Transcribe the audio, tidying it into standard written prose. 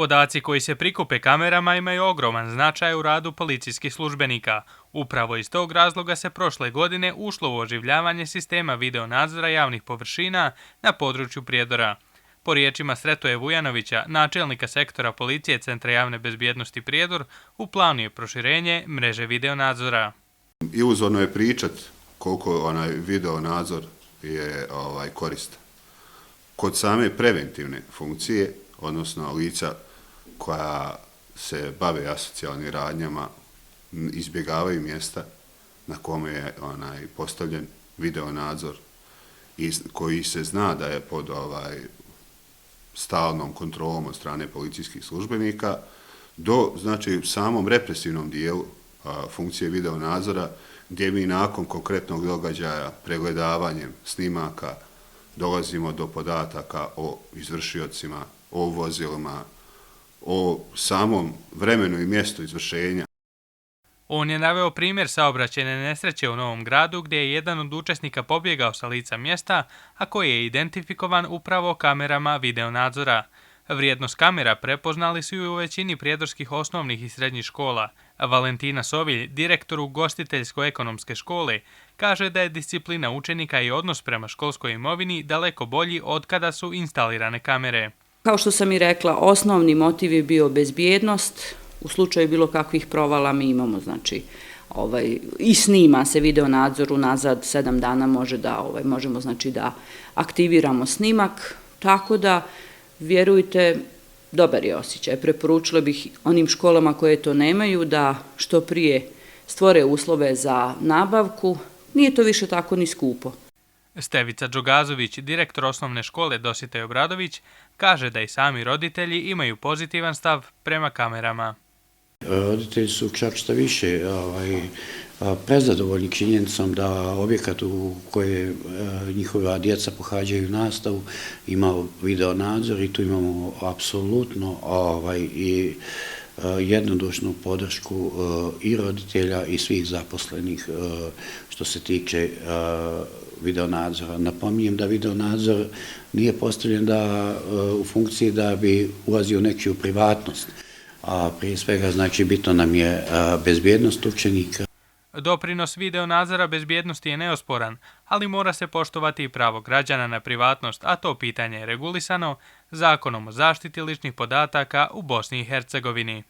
Podaci koji se prikupe kamerama imaju ogroman značaj u radu policijskih službenika. Upravo iz tog razloga se prošle godine ušlo u oživljavanje sistema videonadzora javnih površina na području Prijedora. Po riječima Sretoje Vujanovića, načelnika sektora policije Centra javne bezbjednosti Prijedor, u planu je proširenje mreže videonadzora. Iluzorno je pričat koliko videonadzor je koristan. Kod same preventivne funkcije, odnosno lica koja se bave asocijalnim radnjama, izbjegavaju mjesta na kome je postavljen videonadzor i koji se zna da je pod stalnom kontrolom od strane policijskih službenika, do samom represivnom dijelu funkcije videonadzora, gdje mi nakon konkretnog događaja, pregledavanjem snimaka, dolazimo do podataka o izvršiocima, o vozilima, o samom vremenu i mjestu izvršenja. On je naveo primjer saobraćajne nesreće u Novom Gradu gdje je jedan od učesnika pobjegao sa lica mjesta, a koji je identifikovan upravo kamerama videonadzora. Vrijednost kamera prepoznali su i u većini prijedorskih osnovnih i srednjih škola. Valentina Sovilj, direktor ugostiteljsko-ekonomske škole, kaže da je disciplina učenika i odnos prema školskoj imovini daleko bolji od kada su instalirane kamere. Kao što sam i rekla, osnovni motiv je bio bezbjednost. U slučaju bilo kakvih provala mi imamo, i snima se videonadzor unazad 7 dana možemo da aktiviramo snimak, tako da vjerujte, dobar je osjećaj. Preporučila bih onim školama koje to nemaju da što prije stvore uslove za nabavku, nije to više tako ni skupo. Stevica Đogazović, direktor osnovne škole Dositej Obradović, kaže da i sami roditelji imaju pozitivan stav prema kamerama. Roditelji su čak šta više prezadovoljni činjenicom da objekat u koje njihova djeca pohađaju nastavu ima videonadzor i tu imamo apsolutno i jednodušnu podršku i roditelja i svih zaposlenih što se tiče videonadzora. Napominjem da videonadzor nije postavljen u funkciji da bi ulazio u nečiju privatnost, a prije svega bitno nam je bezbjednost učenika. Doprinos videonadzora bezbjednosti je neosporan, ali mora se poštovati i pravo građana na privatnost, a to pitanje je regulisano Zakonom o zaštiti ličnih podataka u Bosni i Hercegovini.